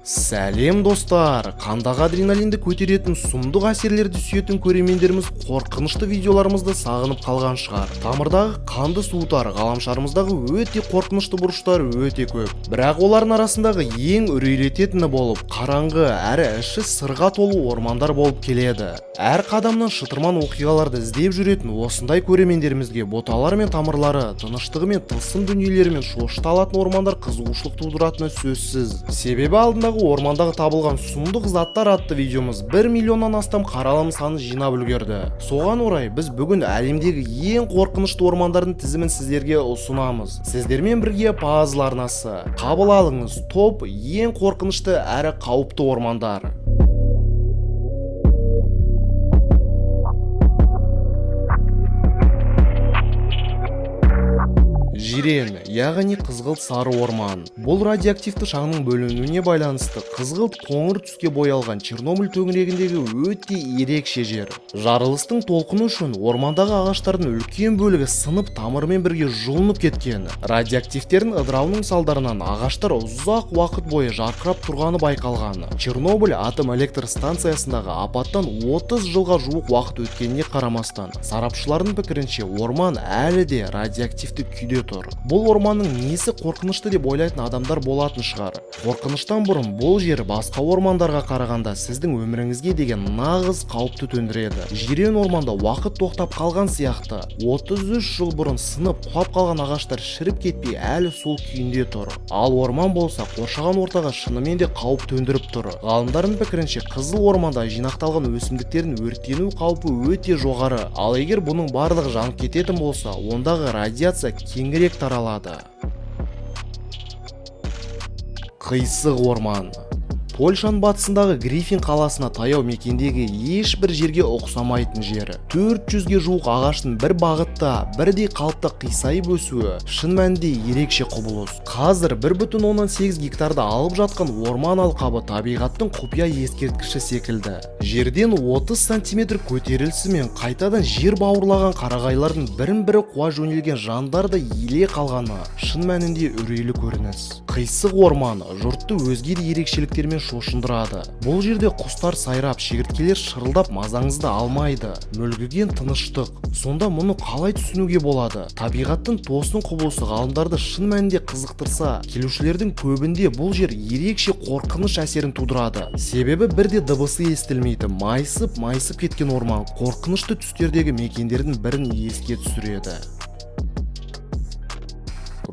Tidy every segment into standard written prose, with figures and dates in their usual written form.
Сәлем, достар! Қандағы адреналинді көтеретін сұмдық әсерлерді сүйетін көрермендеріміз қорқынышты видеоларымызды сағынып қалған шығар. Тамырдағы қанды суытар, ғаламшарымыздағы өте қорқынышты бұрыштар өте көп. Бірақ олардың арасындағы ең үрейлететіні болып, қараңғы әрі іші сырға толы ормандар болып келеді. Әр қадамнан шытырман оқиғаларды іздеп жүретін осындай көрермендерімізге бұталар мен тамырлары, тыныштығы мен тылсым дүниелерімен шошыта алатын ормандар қызығушылық тудыратыны сөзсіз. Себебі алдындағы «Ормандағы табылған сұмдық заттар» атты видеомыз 1 миллионнан астам қаралым санын жинап үлгерді. Соған орай біз бүгін әлемдегі ең қорқынышты ормандардың тізімін сіздерге ұсынамыз. Сіздермен бірге Пазл арнасы. Қабыл алыңыз: топ ең қорқынышты әрі қауіпті ормандар. Жирен, яғни қызғылт сары орман. Бұл радиоактивті шаңның бөлінуіне байланысты қызғылт қоңыр түске боялған Чернобыль төңірегіндегі өте ерекше жер. Жарылыстың толқыны үшін ормандағы ағаштардың үлкен бөлігі сынып, тамырымен бірге жұлынып кеткен. Радиоактивтердің ыдырауының салдарынан ағаштар ұзақ уақыт бойы жарқырап тұрғаны байқалған. Чернобыль атом электр станциясындағы апаттан 30 жылға жуық уақыт өткеніне қарамастан, сарапшылардың пікірінше, орман әлі де радиоактивті күйде тұр. Бұл орманның несі қорқынышты деп ойлайтын адамдар болатын шығар. Қорқыныштан бұрын бұл жер басқа ормандарға қарағанда сіздің өміріңізге деген нағыз қауіпті төндіреді. Жирен орманда уақыт тоқтап қалған сияқты. 33 жыл бұрын сынып, құлап қалған ағаштар шіріп кетпей, әлі сол күйінде тұр. Ал орман болса, қоршаған ортаға шынымен де қауіп төндіріп тұр. Ғалымдардың пікірінше, қызыл орманда жинақталған өсімдіктердің өртену қаупі өте жоғары. Ал егер бұның барлығы жанып кететін болса, ондағы радиация кеңірек таралады. Қисық орман. Польшаның батысындағы Грифин қаласына таяу мекендегі ешбір жерге ұқсамайтын жер. 400-ге жуық ағаштың бір бағытта, бірдей қалыпта қисайып өсуі шын мәнінде ерекше құбылыс. Қазір 1,8 гектарды алып жатқан орман алқабы табиғаттың құпия ескерткіші секілді. Жерден 30 сантиметр көтерілісімен қайтадан жер бауырлаған қарағайлардың бірін-бірі қуа жөнелген жандар да еле қалғаны шын мәнінде үрейлі көрініс. Қисық орман жұртты өзге де ерекшеліктермен шошындырады. Бұл жерде құстар сайрап, шегірткелер шырылдап мазаңызды алмайды. Мүлгіген тыныштық. Сонда мұны қалай түсінуге болады? Табиғаттың тосын құбылысы ғалымдарды шын мәнінде қызықтырса, келушілердің көбінде бұл жер ерекше қорқыныш әсерін тудырады. Себебі бірде дыбысы естілмейтін, майысып майысып кеткен орман қорқынышты түстердегі мекендердің бірін еске түсіреді.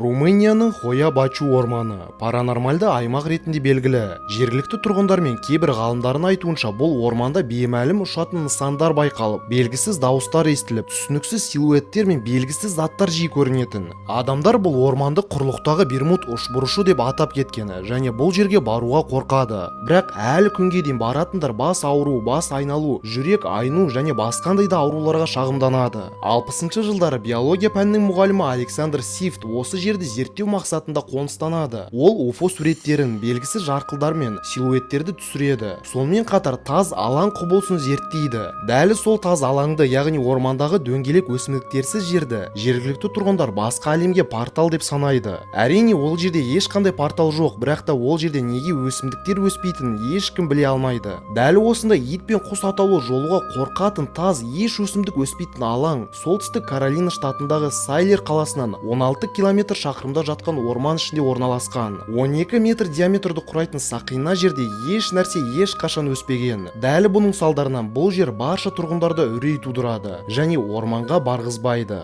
Румынияның Хоя Бачу орманы паранормальды аймақ ретінде белгілі. Жергілікті тұрғындар мен кейбір ғалымдардың айтуынша, бұл орманда беймәлім ұшатын нысандар байқалып, белгісіз дауыстар естіліп, түсініксіз силуэттер мен белгісіз заттар жиі көрінетін. Адамдар бұл орманды құрлықтағы Бермуд үшбұрышы деп атап кеткені және бұл жерге баруға қорқады. Бірақ әлі күнге дейін баратындар бас ауыру, бас айналу, жүрек айну және басқандай да ауруларға шағымданады. 60-жылдары биология пәнінің мұғалімі Александр Сифт осы жерді зерттеу мақсатында қоныстанады. Ол УФО суреттерін, белгісіз жарқылдар мен силуэттерді түсіреді. Сонымен қатар таз алаң құбылысын зерттейді. Дәл сол таз алаңды, яғни ормандағы дөңгелек өсімдіктерсіз жерді жергілікті тұрғындар басқа әлемге портал деп санайды. Әрине, ол жерде ешқандай портал жоқ, бірақ та ол жерде неге өсімдіктер өспейтінін ешкім біле алмайды. Дәл осындай ит пен құс атаулы жолуға қорқатын таз, еш өсімдік өспейтін алаң Солтүстік Каролина штатындағы Сайлер қаласынан 16 километр шақырымда жатқан орман ішінде орналасқан. 12 метр диаметрді құрайтын сақина жерде еш нәрсе ешқашан өспеген. Дәл бұның салдарынан бұл жер барша тұрғындарда үрей тудырады және орманға барғызбайды.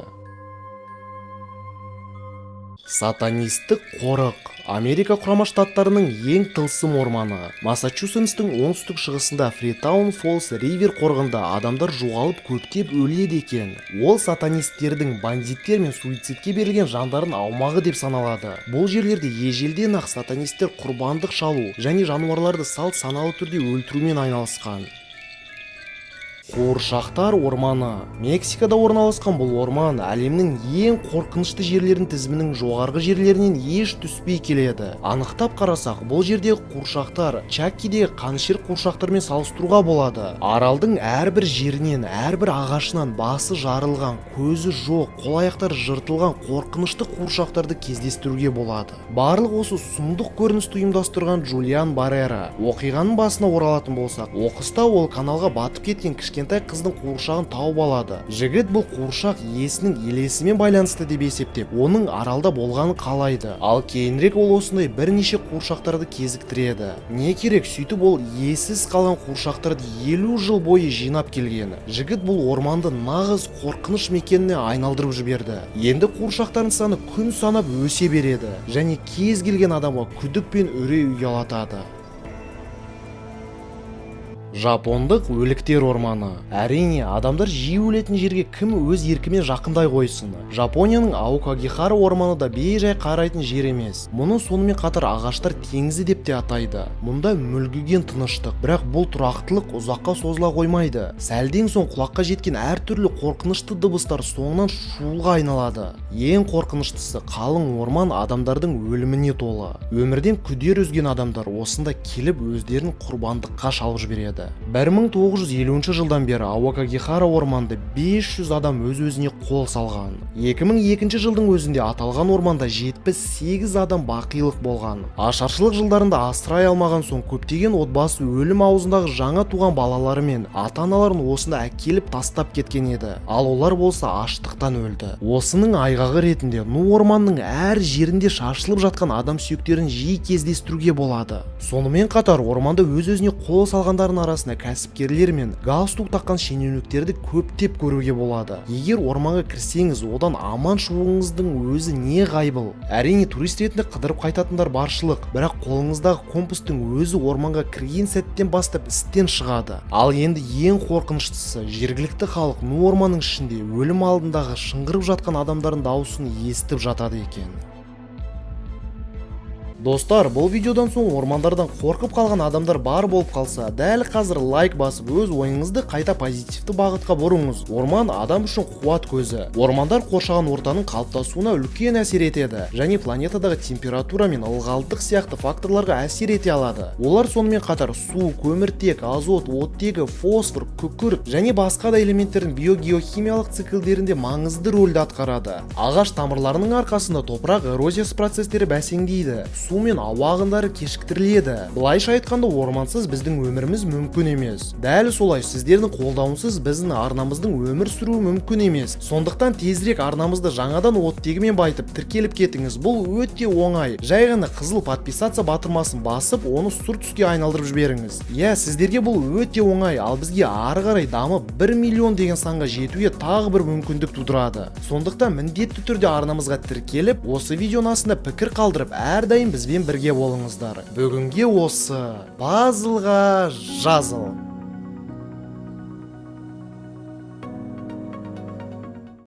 Сатанистік қорық. Америка Құрама Штаттарының ең тылсым орманы. Массачусетстің оңтүстік шығысында Фритаун Фолс Ривер қорығында адамдар жоғалып, көптеп өледі екен. Ол сатанистердің, бандиттер мен суицидке берілген жандардың аумағы деп саналады. Бұл жерлерде ежелден ақ сатанистер құрбандық шалу және жануарларды салт саналы түрде өлтірумен айналысқан. Қуыршақтар орманы. Мексикада орналасқан бұл орман әлемнің ең қорқынышты жерлерінің тізімінің жоғарғы жерлерінен еш түспей келеді. Анықтап қарасақ, бұл жердегі қуыршақтар Чаккидегі қанішер қуыршақтармен салыстыруға болады. Аралдың әрбір жерінен, әрбір ағашынан басы жарылған, көзі жоқ, қол аяқтары жыртылған қорқынышты қуыршақтарды кездестіруге болады. Барлық осы сұмдық көріністі ұйымдастырған Джулиан Баррера. Оқиғаның басына оралатын болсақ, оқыста ол каналға батып кеткен кішкентай қыздың қуыршағын тауып алады. Жігіт бұл қуыршақ иесінің елесімен байланысты деп есептеп, оның аралда болғанын қалайды. Ал кейінірек ол осындай бірнеше қуыршақтарды кезіктіреді. Не керек, сөйтіп ол иесіз қалған қуыршақтарды 50 жыл бойы жинап келген. Жігіт бұл орманды нағыз қорқыныш мекеніне айналдырып жіберді. Енді қуыршақтардың саны күн санап өсе береді және кез келген адамға күдік пен үрей ұялатады. Жапондық өліктер орманы. Әрине, адамдар жиі өлетін жерге кім өз еркімен жақындай қойсын? Жапонияның Аокагахара орманы да бейжай қарайтын жер емес. Мұны сонымен қатар ағаштар теңізі деп те атайды. Мұнда мүлгіген тыныштық, бірақ бұл тұрақтылық ұзаққа созыла қоймайды. Сәлден соң құлаққа жеткен әртүрлі қорқынышты дыбыстар соңынан шуылға айналады. Ең қорқыныштысы, қалың орман адамдардың өліміне толы. Өмірден күдер үзген адамдар осында келіп, өздерін құрбандыққа шалып жібереді. 1950 жылдан бері Аокагахара орманында 500 адам өз-өзіне қол салған. 2002 жылдың өзінде аталған орманда 78 адам бақилық болған. Ашаршылық жылдарында асырай алмаған соң, көптеген отбасы өлім аузындағы жаңа туған балалары мен ата-аналарын осында әкеліп тастап кеткен еді. Ал олар болса аштықтан өлді. Осының айғағы ретінде ну орманның әр жерінде шашылып жатқан адам сүйектерін жиі кездестіруге болады. Сонымен қатар орманда өз-өзіне қол салғандардың арасында кәсіпкерлер мен галстук таққан шенеуніктерді көптеп көруге болады. Егер орманға кірсеңіз, одан аман шығуыңыздың өзі неғайбыл. Әрине, турист ретінде қыдырып қайтатындар баршылық, бірақ қолыңыздағы компастың өзі орманға кірген сәттен бастап істен шығады. Ал енді ең қорқыныштысы, жергілікті халық ну орманның ішінде өлім алдындағы шыңғырып жатқан адамдардың дауысын естіп жатады екен. Достар, бұл видеодан соң ормандардан қорқып қалған адамдар бар болып қалса, дәл қазір лайк басып, өз ойыңызды қайта позитивті бағытқа бұрыңыз. Орман адам үшін қуат көзі. Ормандар қоршаған ортаның қалыптасуына үлкен әсер етеді және планетадағы температура мен ылғалдық сияқты факторларға әсер ете алады. Олар сонымен қатар су, көміртек, азот, оттегі, фосфор, күкірт және басқа да элементтердің биогеохимиялық циклдерінде маңызды рөлді атқарады. Ағаш тамырларының арқасында топырақ эрозиясы процестері бәсеңдейді, су мен ауа ағындары кешіктіріледі. Былайша айтқанда, ормансыз біздің өміріміз мүмкін емес. Дәл солай, сіздердің қолдауынсыз біздің арнамыздың өмір сүруі мүмкін емес. Сондықтан тезірек арнамызды жаңадан оттегімен байытып, тіркеліп кетіңіз. Бұл өте оңай. Жай ғана қызыл подписаться батырмасын басып, оны сұр түске айналдырып жіберіңіз. Иә, сіздерге бұл өте оңай, ал бізге ары қарай дамып, 1 миллион деген санға жетуге тағы бір мүмкіндік тудырады. Сондықтан міндетті түрде арнамызға тіркеліп, осы видеоның астында пікір қалдырып, әрдайым бізбен бірге болыңыздар. Бүгінге осы. Пазлға жазыл.